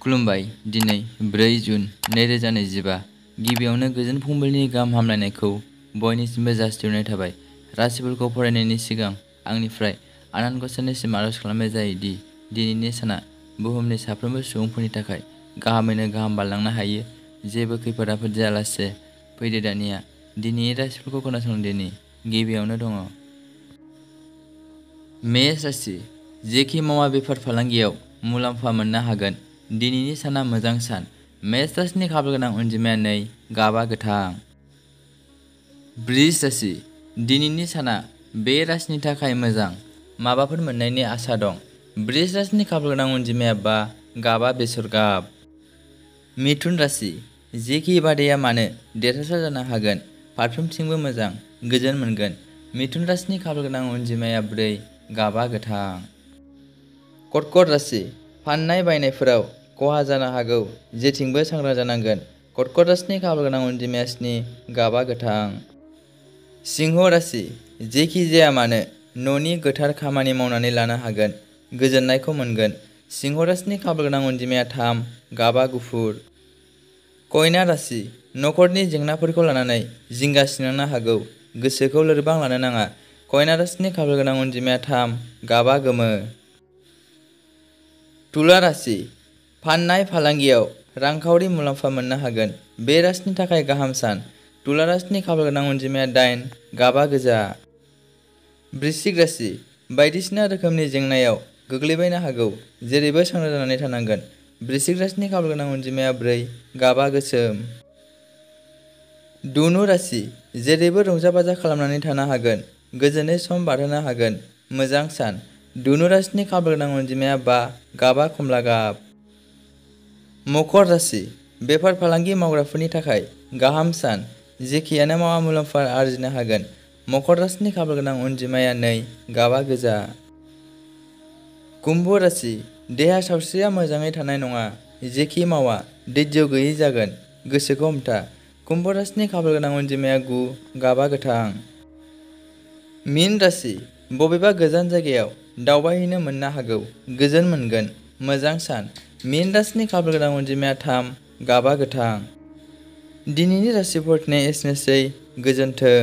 खुलुमबाय। दिनै 4 जुन 2025 गिबियावनो गोजोन फुंबिलिनि गाहाम हामलायनायखौ बयनिसिमबो जासिहरनाय थाबाय। राशिफोरखौ फरायनायनि सिगां आंनिफ्राय आनान गसाइनिसिम आरज खालामनाय जायो दि दिनैनि साना बुहुमनि साफ्रोमबो सुबुंफोरनि थाखाय गाहामैनो गाहाम बारलांनो हायो। जेबो खैफोद आफोद जायालासे फैदो दानिया दिनैनि राशिफोरखौ खोनासंदिनि। गिबियावनो दङ मेष राशि। जेखि मावा बेफार फालांगियाव मुलाम्फा मोननो हागोन। दिनैनि साना मोजां सान। मेष राशिनि खाफालगोनां अनजिमाया 2, गाबा गोथां। बृष राशि। दिनैनि साना बे राशिनि थाखाय मोजां, माबाफोर मोननायनि आसा दं। बृष राशिनि खाफालगोनां अनजिमाया 5, गाबा बेसर गाब। मिथुन राशि। जेखि बादाया मानो देरहासार जानो हागोन। फारफ्रोमथिंबो मोजां, गोजोन मोनगोन। मिथुन राशिनि खाफालगोनां अनजिमाया 4, गाबा गोथां। कर्कट राशि। फाननाय बायनायफोराव खहा जानो हागौ, जेथिंबो सांग्रां जानांगोन। कर्कट राशिनि खाफालगोनां अनजिमाया 7, गाबा गोथां। सिंह राशि। जेखि जाया मानो न'नि गोथार खामानि मावनानै लानो हागोन, गोजोननायखौ मोनगोन। सिंह राशिनि खाफालगोनां अनजिमाया 3, गाबा गुफुर। कन्या राशि। नखरनि जेंनाफोरखौ लानानै जिंगा सिनांनो हागौ, गोसोखौ लोरबां लानो नाङा। कन्या राशिनि खाफालगोनां अनजिमाया 3, गाबा गोमो। तुला राशि। फाननाय फालांगियाव रांखावरि मुलाम्फा मोननो हागोन। बे राशिनि थाखाय गाहाम सान। तुला राशिनि खाफालगोनां अनजिमाया 8, गाबा गोजा। वृश्चिक राशि। बायदिसिना रोखोमनि जेंनायाव गोग्लैबायनो हागौ, जेरैबो सांग्रां जानानै थानांगोन। वृश्चिक राशिनि खाफालगोनां अनजिमाया 4, गाबा गोसोम। धनु राशि। जेरैबो रंजा बाजा खालामनानै थानो हागोन, गोजोनै सम बारहोनो हागोन। मोजां सान। धनु राशिनि खाफालगोनां अनजिमाया 5, गाबा खमला गाब। मकर राशि। बेफार फालांगि मावग्राफोरनि थाखाय गाहाम सान। जेखियानो मावा मुलाम्फा आरजिनो हागोन। मकर राशिनि खाफालगोनां अनजिमाया 2, गाबा गोजा। कुम्भ राशि। देहा सावस्रिया मोजाङै थानाय नङा। जेखि मावा धैर्य गैयै जागोन, गोसोखौ हमथा। कुम्भ राशिनि खाफालगोनां अनजिमाया 9, गाबा गोथां। मीन राशि। बबेबा गोजान जायगायाव दावबायहैनो मोननो हागौ, गोजोन मोनगोन। मोजां सान। मीन राशिनि खाफालगोनां अनजिमाया 3, गाबा गोथां। दिनैनि राशि फरायनाया एसेनोसै। गोजोन्थों।